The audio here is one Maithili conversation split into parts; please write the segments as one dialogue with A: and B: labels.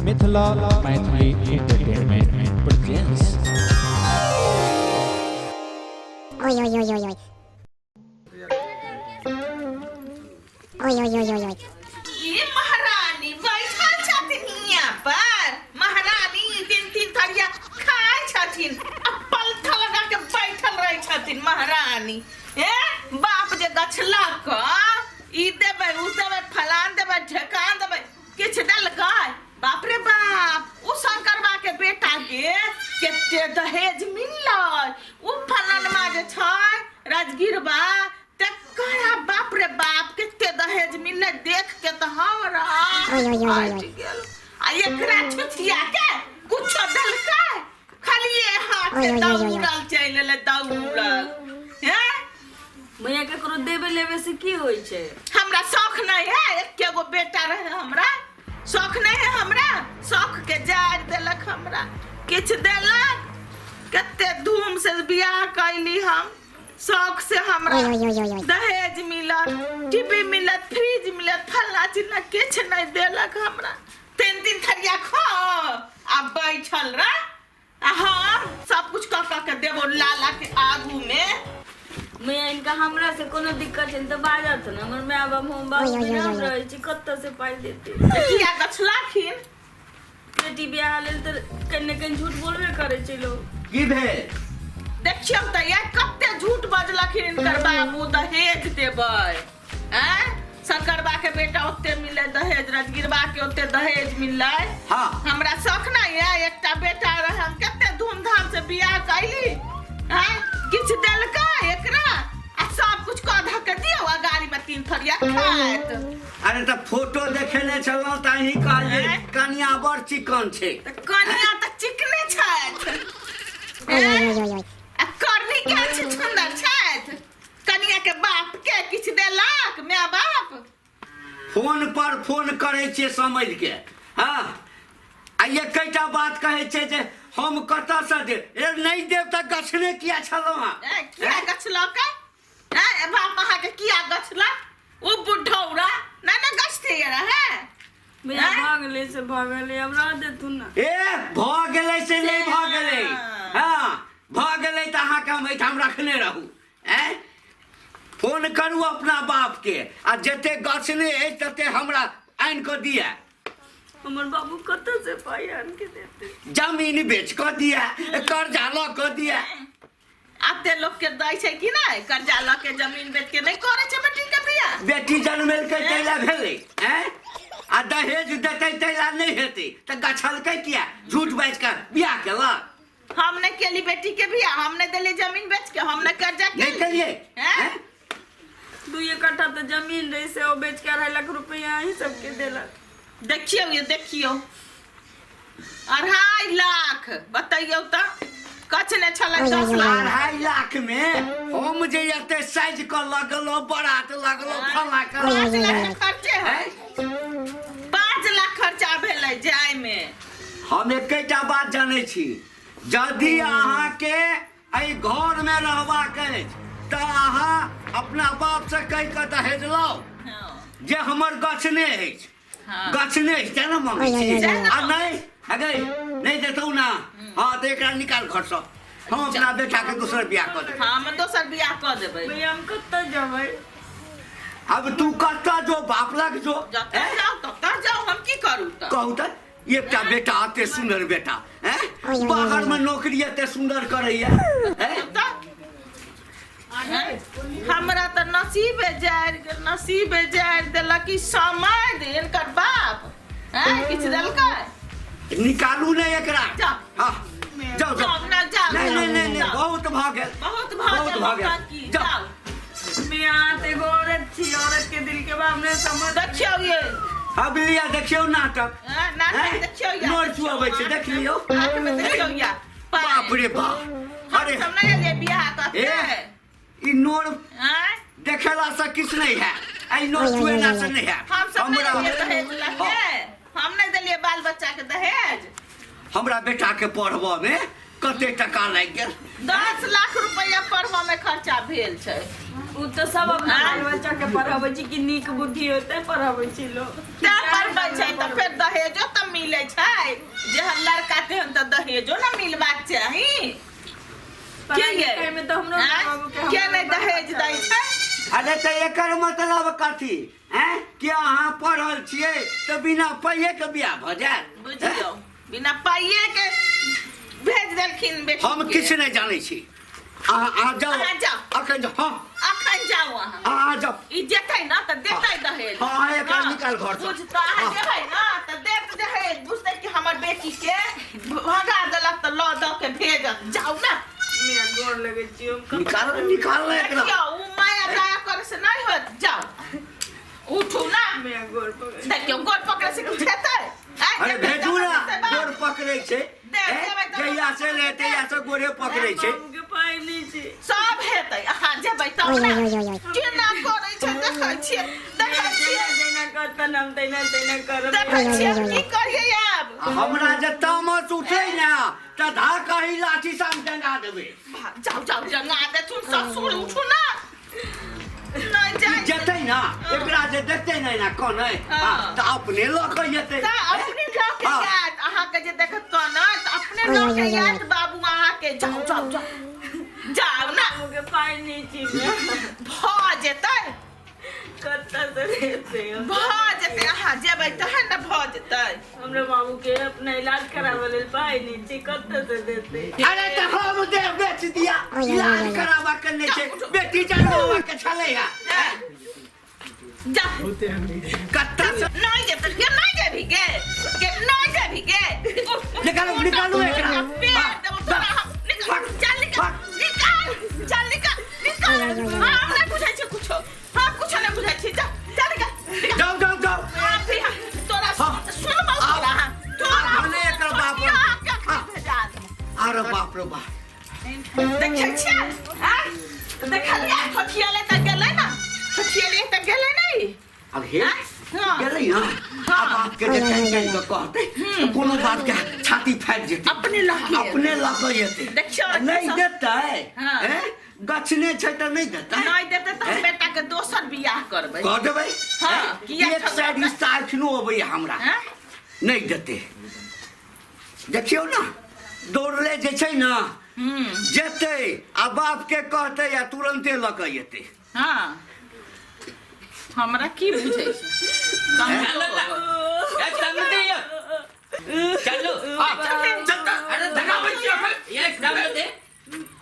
A: Mithila Maithili entertainment presents.
B: Oi, oi, oi, oi, oi. Oi, oi, oi, oi, oi.
C: ई महारानी बैठल छथिन हियाँ पर। महारानी तीन तीन थरिया खाय छथिन आ पलथा लगा के बैठल रहै छथिन महारानी। ए बाप जे गछलक ई देबै उ देबै फलान देबै ढेकान देबै किछु देलकै? बाप रे बाप, उ शंकरबा के बेटा के कते दहेज मिललै। उ फलनमा जे छै राजगीरबा तकरा बाप रे बाप कते दहेज मिललै। देख के तऽ हमरा
B: ओय, ओय, ओय, ओय, ओय।
C: हटि गेल। आ एकरा छुछिया के कुछो देलकै? खालिए हाथ
B: ओय, ओय, ओय, ओय, ओय।
C: दौड़ल चलि एलै दौड़ल। हैं
D: मैया, ककरो देबे लेबे से की होइ छै?
C: हमरा शौख नहीं है। एके गो बेटा रहे, हमरा शौख नहीं है। हमरा शौख के जारि देलक, हमरा किछु देलक? कते धूम से बियाह कैली हम, शौख से हमरा
B: ओय, ओय, ओय, ओय, ओय।
C: दहेज मिलत, टीवी मिलत, फ्रिज मिलत, फल्ला चिल्ला, किछु नहीं देलक हमरा। तीन तीन थरिया खो आ बैठल रह आ हम सब कुछ कऽ कऽ के देबो लाला के आगू में।
D: मैया, इनका हमरा से कोनो दिक्कत छै तऽ बाजत ने। हमर माय बाप, हम बाप
B: ओय, ओय,
D: बिना
B: ओय, ओय।
D: रहै छी, कतऽ से पाइ देते?
C: तऽ किया गछलखिन?
D: बेटी बियाह लेल तऽ कनि ने कनि झूठ बोलबे करै छै लोग।
E: की भेल?
C: देखियौ तऽ ये कते झूठ बजलखिन हिनकर बाबू, दहेज देबै। आँय, शंकरबा के बेटा ओते मिललै दहेज, राजगिरबा के ओते दहेज मिललै। हमरा शौख नहीं है? एकटा बेटा रहे, हम कते धूमधाम से बियाह कैली। आँय, किछु देलकै एकरा? आ सब कुछ कऽ धऽ के दियौ आ गाड़ी में तीन थरिया खायत।
E: अरे, तऽ फोटो देखेने छलहुँ तऽ अहीं कहलियै
C: आँय?
E: कनिया बड़ चिकन छै।
C: तऽ कनिया तऽ चिकने छथि।
B: ओय, ओय, ओय, ओय, ओय।
C: आ करनी के छी सुंदर छथि। कनिया के बाप के किछु देलक माय बाप?
E: फोन पर फोन करै छियै समझ के। हँ, आ एकेटा बात कहै छै जे हम कतऽसँ देब। ए, नहि देब तऽ गछने किया छलहुँ हँ?
C: ए, किया गछलक? ए बाप अहाँके किया गछलक? ओ बुढ़ौरा नहि ने गछते रहे।
D: भैया,
C: आँय?
D: भऽ गेलै से भऽ गेलै, आब रह देथुन ने।
E: ए, भऽ गेलै से नहि भऽ गेलै। हँ, भऽ गेलै तऽ अहाँके हम एहिठाम रखने रहू? आँय, फोन करू अपना बापके आ जते गछने अछि तते हमरा आनि कऽ दिअ।
D: हमर बाबू कतऽ से पाइ आनि के देतै?
E: जमीन बेच कऽ दिअ, कर्जा लऽ कऽ दिअ।
C: एते लोक के दै छै कि नहि? कर्जा लऽ के, जमीन बेच के नहि करै छै बेटी के बियाह?
E: बेटी जनमेलकै ताहि लए भेलै? आँय, आ दहेज देतै ताहि लए नहि हेतै तऽ गछलकै किया? झूठ बाजि कऽ बियाह केलक।
C: हम नहि केली बेटी के बियाह, हम नहि देली जमीन बेच के, हम नहि कर्जा
E: नहि
C: केली।
E: केलियै?
C: हैं?
E: आँय?
D: दुइए कट्ठा तऽ जमीन रहै, से ओ बेच के 2.5 लाख रुपैआ अहीं सबके देलक।
C: देखियौ ये, देखियौ, 2.5 लाख बतैयौ तऽ कछ ने छलै 10 लाख।
E: 2.5 लाख मे हम जे एते साइज कऽ लगलो, बारात लगलो, फला कर
C: 5 लाख के खर्चे है।
E: आँय?
C: 5 लाख खर्चा भेलै जाय में।
E: हम एकेटा बात जानै छी, यदि अहाँके एहि घरमे रहबाक अछि तऽ अहाँ अपना बापसँ कहि कऽ दहेज लाउ जे हमर गछने अछि। गछने अछि तेँ ने मङ्गै छी। आ नहि अगे नहि देतौ ना, हँ, तऽ एकरा निकाल घरसँ, हम अपना बेटाके दोसर बियाह कऽ देबै।
C: हम दोसर बियाह कऽ देबै।
D: भैया, हम कतऽ जेबै?
E: अब तू कतऽ जो, बाप लग जो।
C: जतऽ
E: ऐं?
C: जाउ ततऽ जाउ, हम की करू तऽ?
E: कहू तऽ, एकटा बेटा, एते सुंदर बेटा, हैं, बाहर में नौकरी एते सुंदर करैया, हैं?
C: तऽ हमरा तऽ नसीबे जारि गेल, नसीबे जारि देलक ई समय हिनकर बाप। हैं, किछु देलकै?
E: निकालू ने एकरा।
C: जाउ।
E: हाँ, जाओ जाओ।
C: जाउ ना, जाउ।
E: नहीं नहीं नहीं नहीं।
C: जाउ।
E: बहुत भऽ गेल।
C: बहुत भऽ
E: बहुत
C: गेल।
E: भऽ गेल।
C: नौटंकी।
E: जाउ।
C: जाउ।
D: भैया, अहाँ तऽ एगो औरत छी, औरत के दिल के भावना समझ
C: देखियौ ये।
E: अब लिया, देखियौ नाटक।
C: हैं, नाटक।
E: हैं?
C: देखियौ या।
E: नोर चुअबै छै, देख लियौ।
C: आँख में देखियौ या।
E: बाप रे बाप, अरे
C: हम सब नहीं एलियै बियाह कऽ
E: ए।
C: के।
E: ई नोर
C: आँय?
E: देखेला से किछु नहीं है, ई नोर चुएला से नहीं है।
C: हम सब नहीं
E: हमरा
C: देलियै दहेज लके, हम नहीं देलियै बाल बच्चा के दहेज।
E: हमरा बेटा के पढ़बऽ में कते टका लागि गेल?
C: 10 लाख रुपया पढ़बऽ में खर्चा भेल छै।
D: ओ तऽ सब अपना
C: आँय?
D: बाल बच्चा के पढ़ाबै छी कि नीक बुद्धि होतै, पढ़ाबै छी लोग।
C: तें पढ़बै छै तऽ फेर दहेजो तऽ मिलै। मिलै छै। जेहन लड़का तेहन तऽ दहेजो ने मिलबाक चाही।
D: पढ़ाई
C: के ये?
D: लिखाई में तो हमरो
C: आँय?
D: बाबू के
C: के
D: हमरा
C: नहि
D: बड़
C: दहेज
D: खर्चा
C: दै
D: होइ।
C: छै?
E: अरे तऽ एकर मतलब कथी हैं कि अहाँ पढ़ल छियै तऽ बिना पाइए के बियाह भऽ जायत?
C: बुझियौ, बिना पाइए के भेज देलखिन बेटी
E: हम
C: के।
E: किछु नहि जानै छी। अहाँ अहाँ जाउ।
C: अहाँ जाउ।
E: अखन जाउ। हँ।
C: अखन जाउ अहाँ।
E: अहाँ जाउ।
C: ई जेतै ने तऽ देतै दहेज।
E: हँ, अहाँ एकरा
C: हँ,
E: निकाल घरसँ।
C: बुझतै, अहाँ
E: हँ।
C: जेबै ने तऽ देत दहेज। बुझतै कि हमर बेटी के भगा देलक तऽ लऽ दऽ के भेजत। जाउ ने।
D: मियाँ, गोर लगै छी हम।
E: निकाल, निकाल ने एकरा।
C: देखियौ, ओ माया दया करे से नहि होत। जाउ, उठू ना।
D: मियाँ, गोर पकड़।
C: देखियौ, गोर पकड़े से किछु हेतै? आँय,
E: अरे
C: जेबै
E: भेजू
C: तऽ
E: ने।
C: हेतै बाप।
E: गोर पकड़ै छै।
C: दे,
E: हैं?
C: देबै तऽ
E: जहिया से ले तहिया से गोरे पकड़ै छै।
D: बाबू के पाइ नहि छै।
C: सब हेतै, अहाँ जेबै तब
B: ओय
C: ने।
B: ओय ओय ओय।
C: केना करै छै देखै छियै, देखै छियै।
D: जेना जेना कहतन हम तहिना तहिना करब।
C: देखै छियै, की करियै आब?
E: आ हमरा जे तामस उठै ने तऽ धाका ही लाठी से हम डंगा देबै।
C: जाउ जाउ, जंगा देथुन ससुर। उठू ना। नहि जाइ।
E: जेतै ने एकरा जे देखतै ने एना कनै
C: हँ।
E: तऽ अपने लऽ कऽ जेतै।
C: तऽ अपने लऽ के
E: हँ।
C: जायत। अहाँके जे देखत कनत तऽ अपने लऽ के जायत बाबू अहाँके। जाउ जाउ जाउ जाउ ना।
D: बाबू के पाइ नहि छै मियाँ।
C: भऽ जेतै।
D: कतऽ से देतै हम?
C: भऽ जेतै, अहाँ जेबै तहन ने भऽ जेतै।
D: हमरा बाबू के अपना इलाज कराबऽ लेल पाइ नहि छै, कतऽ से देतै?
E: अरे तऽ हम देह बेच दिया, इलाज कराबऽ के नहि छै, बेटी जनमाबऽ के छलै हा।
C: जा।
E: कत्ता से
C: नहि जेतै के? नहि जेबही गे? के नहि जेबही गे?
E: निकालू, निकालू एकरा।
C: पेट देबो तोरा हम। निकाल, चल निकाल, निकाल, चल निकाल, निकाल। हम नहि बुझै छियै कुछो, हम कुछो नहि बुझै छियै। चल चल, निकाल निकाल।
E: जाउ जाउ जाउ।
C: आप भी तोरा
E: हाँ।
C: सुनबौ तोरा, हाँ, तोरा।
E: आ भने एकर बाप।
C: हाँ। भेजा देबौ।
E: अरे बाप रे बाप।
C: देखै छियै आँय? देखलियै, ठठियेलै तऽ गेलै ने, ठठियेलै तऽ गेलै ने ई।
E: अब हे
C: आँय? हाँ।
E: गेलै ना। आ बाप के जे कहि कहि कऽ कहतै तऽ कोनो बात के छाती फाटि जेतै।
C: अपने लऽ के
E: अपने लऽ कऽ जेतै।
C: देखियौ,
E: नहि देतै।
C: हाँ।
E: हैं? गछने छै तऽ नहि देतै?
C: नहि देतै तऽ हम बेटा के दोसर बियाह करबै।
E: कऽ देबै।
C: हाँ,
E: हैं?
C: किया
E: एक साइड हिस्सा एखनो अबैया हमरा।
C: आँय?
E: नहि देतै। देखियौ ने, दौड़ले जे छै ने जेतै आ बाप के कहतै आ तुरन्ते लऽ कऽ एतै।
C: हाँ, हमरा की बुझै छै?
F: ए, समझी यौ। चलू।
C: चल।
F: अरे धगाबै छी अखन। एक समझी।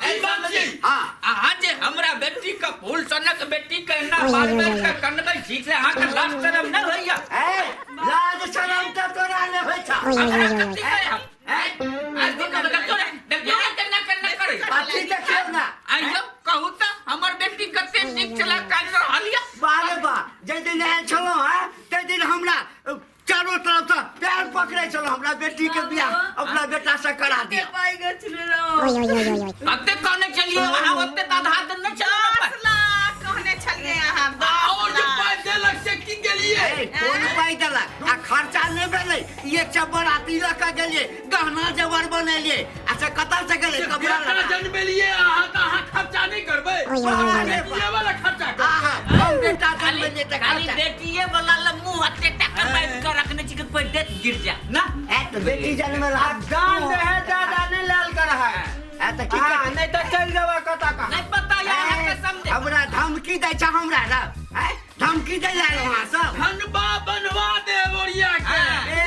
F: ए, समझी।
E: हाँ।
F: अहाँ जे हमरा बेटी के फूल सनक बेटी के एना बार बार के कनबै छी से अहाँके लाज शरम नहि होइया?
E: ए, लाज शरम तऽ तोरा नहि होइ छौ।
B: ओय ओय
F: हमरा
B: ओय ओय।
F: कथी कहै हम? ए, आ देखो, देखो, देखियौ ने केना केना करै।
E: अथी देखियौ ने।
F: आइयो कहू तऽ हमर बेटी कते नीक छला कान रहल यऽ।
E: बारे बा, जाहि दिन आयल छलहुँ हँ ताहि दिन हमरा चारो तरफ से पैर पकड़ै छलहुँ, हमरा बेटी के बियाह अपना बेटा से करा दिया।
D: पाइ गछने रहो।
B: ओय ओय ओय ओय ओय।
F: कते कहने छलियै अहाँ, ओते तऽ आधा दिन नहि छलै।
C: 10 लाख कहने छलियै अहाँ, 10
G: और जे
C: लाख।
G: पाइ देलक से की गेलियै?
E: ए, कोन पाइ देलक आ खर्चा नहि भेलै? ई एकटा बराती लऽ कऽ गेलियै, गहना जेवर बनेलियै आ से कतऽ से गेलै?
G: से
E: कपड़ा
G: बेटा
E: लत्ता।
G: जनमेलियै अहाँ तऽ अहाँ खर्चा नहि करबै?
B: ओय ओय ओय ओय।
G: बेटिये वाला खर्चा करबै।
E: आहा, हम बेटा
F: खाली
E: जनमेलियै तऽ
F: खाली
E: खर्चा
F: बेटिए वाला ल मुंह अते टका बांधि के रखने छी कि कोई देत गिर जा ना।
E: ए, तऽ बेटी जनमेला
H: दान दहेज ज्यादा नहीं लाल कर है।
E: ए, तऽ की
H: हाँ,
E: करतै?
H: नहीं तो चल जावा कता का।
F: नहीं पता ये अहाँके समझे।
E: हमरा धमकी दै छै हमरा र ए, धमकी दै लए अहाँ सब।
G: धनबा बनवा दे ओरिया के।
E: ए,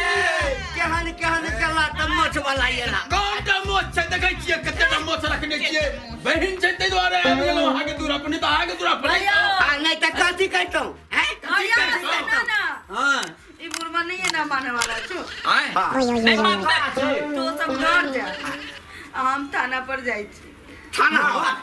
E: केहन केहन केला तऽ मोछ वाला एला।
G: कौन टा मोछ छै? देखै छियै कते टा मोछ रखने छियै। बहिन छै ताहि दुआरे आबि गेलहुँ अहाँके दूरा पर, नहि तऽ अहाँके दूरा पर नहि आउ।
E: आ नहि तऽ कथी कहितहुँ? हैं? कथी
D: भैया,
E: कहितहुँ?
D: सुनो ना।
F: हाँ।
D: ई बुढ़वा नहीं है ना माने वाला छो।
F: आय।
E: हाँ।
B: ओय ओय
F: नहीं
B: ओय ओय।
F: मानते।
D: तो सब घर जा आ हम थाना पर जाइ छी।
E: थाना पर,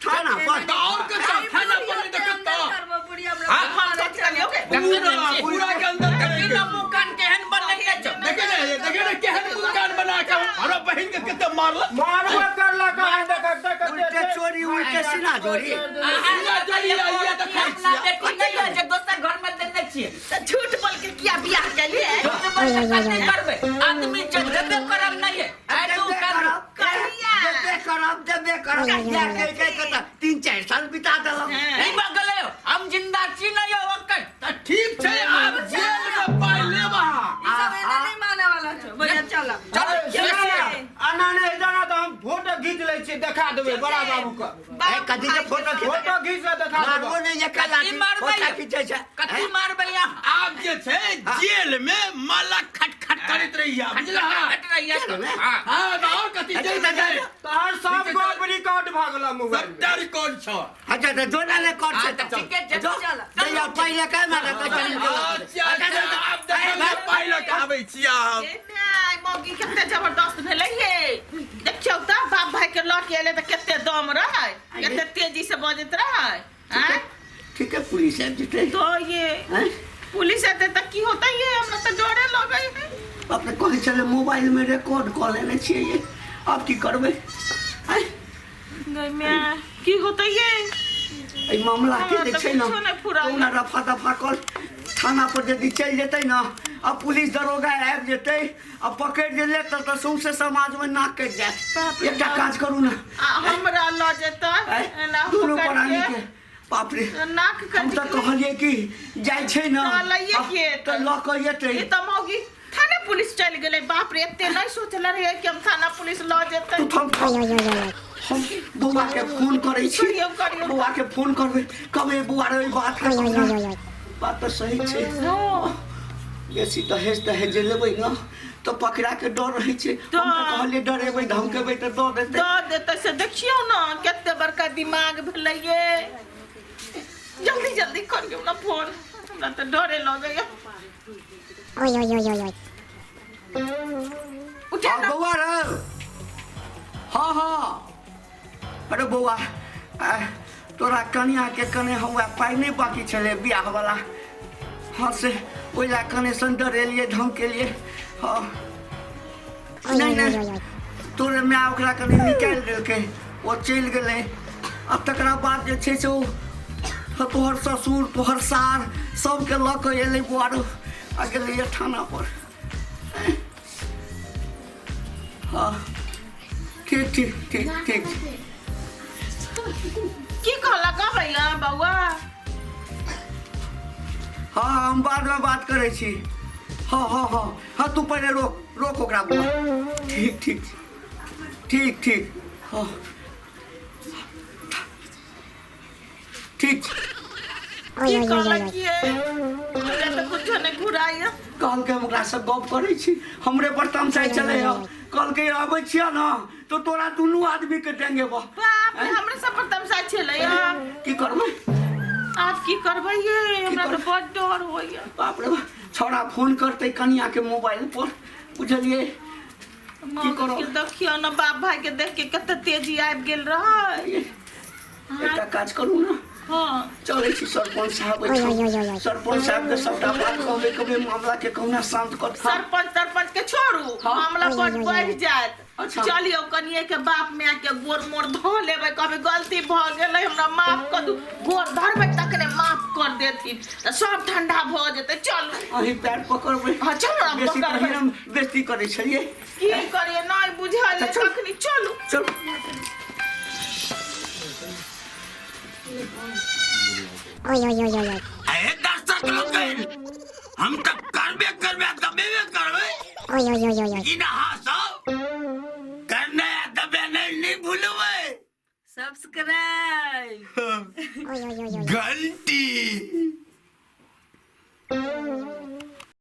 E: थाना पर।
G: तऽ और कतऽ? थाना पर नहि तऽ कतऽ?
D: करबो बुढ़िया हमरा
F: हाँ,
C: हम कथी कहलियै ओके?
G: पूरा पूरा के अंदर
F: देखी
G: करेंगे।
F: ना मुंह कान केहन बनले छौ।
G: देखे ने, देखे ने केहन मुँह कान बना के हमरा बहिन के कते मारलक।
H: मारबो करला का देख देख।
E: उल्टे चोरी, उल्टे सीना जोरी।
G: सीना जोरी आइए तऽ खाइ
F: अपना
G: छियै।
F: बेटी नहीं है जे दोसर घर में देने छियै।
C: तऽ झूठ बोल के किया बियाह केलियै?
F: झूठ बोल के कथी करबै? आदमी जे देबे करब नहीं है। आइ तू
E: देबे
F: कर।
E: करब,
C: कहिया?
E: देबे करब, देबे करब। इएह कहि कहि कऽ तऽ 3-4 साल बिता देलहुँ।
F: नहीं बगले हो, हम जिंदा छी नहीं हो ओकर।
G: तऽ ठीक छै, आब जेल मे पाइ लेब अहाँ।
C: हमरा।
F: चल।
H: आना नहीं जाना तो हम फोटो खींच लै छियै, देखा देबै बड़ा बाबू के।
E: ए, कथी के फोटो खींच?
H: फोटो खींच के देखा
E: मारबो
H: देबै।
E: नहि एका लाठी
F: कथी मारबै?
E: फोटो खींचै छै।
F: कथी मारबै अहाँ?
G: आब जे छै जेल में माला खट खट करैत रहिया, बुझलह?
F: खट रहिया।
E: जेल में?
F: हाँ।
G: हाँ, तऽ आओर कथी जेल में छै?
H: तोहर सब गप रिकॉर्ड भऽ गेल मोबाइल में।
G: सबटा रिकॉर्ड छौ।
E: अच्छा तऽ जोना ने कर छै।
F: हाँ, तऽ ठीके छै।
E: जो, जइया पहिले के मारे तऽ चलि गेल।
G: अच्छा अच्छा, आब देखल पहिले के आबै छियै हम।
C: ए my, मौगी कते जबरदस्त भेलै ये। देखियौ तऽ बाप भाई के लऽ के एलै तऽ कते दम रहै, कते तेजी से बजैत रहै। आँय?
E: ठीक है, पुलिस आबि जेतै।
C: तो ये
E: आँय?
C: पुलिस एतै तऽ की होतै ये? हमरा तऽ डरे लगै है।
E: अपने कहै छलै मोबाइल में रिकॉर्ड कऽ लेने छियै ये, आब की करबै? आँय?
C: गै my, की होतै ये?
E: एहि मामला के
C: हमरा
E: जे
C: तऽ
E: छै ने
C: कुछो नहि फुराइ।
E: कहुना रफा दफा कर, थाना पर यदि चलि जेतै ने आ पुलिस दरोगा आबि जेतै आ पकड़ि जे लेत तऽ सौंसे समाजमे नाक कटि जायत।
C: बाप रे
E: एकटा
C: बाप।
E: काज करू ने।
C: आ हमरा लऽ जेतै
E: आँय?
C: एना
E: दुनू
C: पकड़ि
E: प्राणी
C: के
E: के, बाप रे,
C: नाक
E: हम
C: कटि
E: तऽ कहलियै कि जाइ छै ने
C: तऽ लैये के एतै।
E: तऽ लऽ कऽ एतै।
C: ई तऽ मौगी थाना पुलिस चलि गेलै। बाप रे, एते नहि सोचले रहियै कि हम थाना पुलिस लऽ जेतै।
E: तू थम थम, हम बौआ के फोन करै छी।
C: करियौ, करियौ।
E: बौआ के फोन करबै, कहबै बौआ रे, बात के बात तऽ सही छै। बेसी दहेज तहेज जे लेबै ने तऽ पकड़ा के डर रहै छै। हम तऽ कहलियै डरेबै धमकेबै तऽ दऽ देतै।
C: दऽ देतै से देखियौ ने कते बड़का दिमाग भेलै ये। जल्दी जल्दी करियौ ने फोन, हमरा तऽ डरे लगैया। उठा
E: हाँ
C: ना।
E: बौआ रे, हाँ हाँ, अरे बौआ, तोरा कनिया के कने हमरा पाइ नहि बाकी छलै बियाह वाला, हाँ से ओहि लए कने सन डरेलियै धमकेलियै। हाँ नहि नहि, तोरे माय ओकरा कने निकालि देलकै, ओ चलि गेलै। आ तकरा बाद जे छै से ओ तोहर ससुर तोहर सार सबके लऽ कऽ एलै बौआ रो, आ गेलैए थाना पर। हाँ ठीक ठीक ठीक ठीक।
C: की कहलक भैया बौआ?
E: हाँ हम बादमे बात करै छी। हाँ हाँ हाँ हाँ, तू पहिले रोक रोक ओकरा बौआ। ठीक ठीक ठीक ठीक, हाँ ठीक।
C: की कहलक ये? हमरा तऽ कुछो नहि घुराइया।
E: कहलकै हम ओकरासँ गप करै छी, हमरे पर तमसाइ छलै हँ। कहलकै अबै छियै ने तऽ तोरा दुनू आदमीके डेंगेबह।
C: बाप रे, हमरे सब पर तमसाइ छलै।
E: की करबै
C: आब? की करबै ये? हमरा तऽ बड डर होइया।
E: बाप रे बाप, छौड़ा फोन करतै कनिया के मोबाइल पर, बुझलियै? की करब?
C: के देखियौ ने, बाप भाई के देख के कते तेजी आबि गेल रहै।
E: एकटा काज करू ने।
C: हाँ।
E: चलै छी सरपंच साहब एहिठाम, सरपंच साहब के सबटा बात कहबै, कहबै मामला के कहुना शांत कर।
C: सरपंच सरपंच के छोड़ू,
E: हाँ।
C: मामला बड बढ़ि जायत।
E: अच्छा।
C: चलियौ, कनिए के बाप माय के गोर मोर धो लेबै, कहबै गलती भऽ गेलै, हमरा माफ कर दू। गोर धरबै तखने माफ कर देथिन तऽ सब ठंडा भऽ जेतै। चलू।
E: अहीं पैर पकड़बै।
C: हाँ, चलू ने,
E: बेसी
C: पकड़बै।
E: पहिने हम बेइज्जती करै छलियै।
C: की करियै, नहि बुझल
E: तऽ चलू।
C: तखनी। चलू।
E: चलू।
G: अरे दर्शक लोकनि, हम तऽ करबे करबे आ दबेबे करबै कि ना? हाँ, सब करने आ दबे नहीं नहीं भूलबै।
D: सब्सक्राइब
G: घंटी।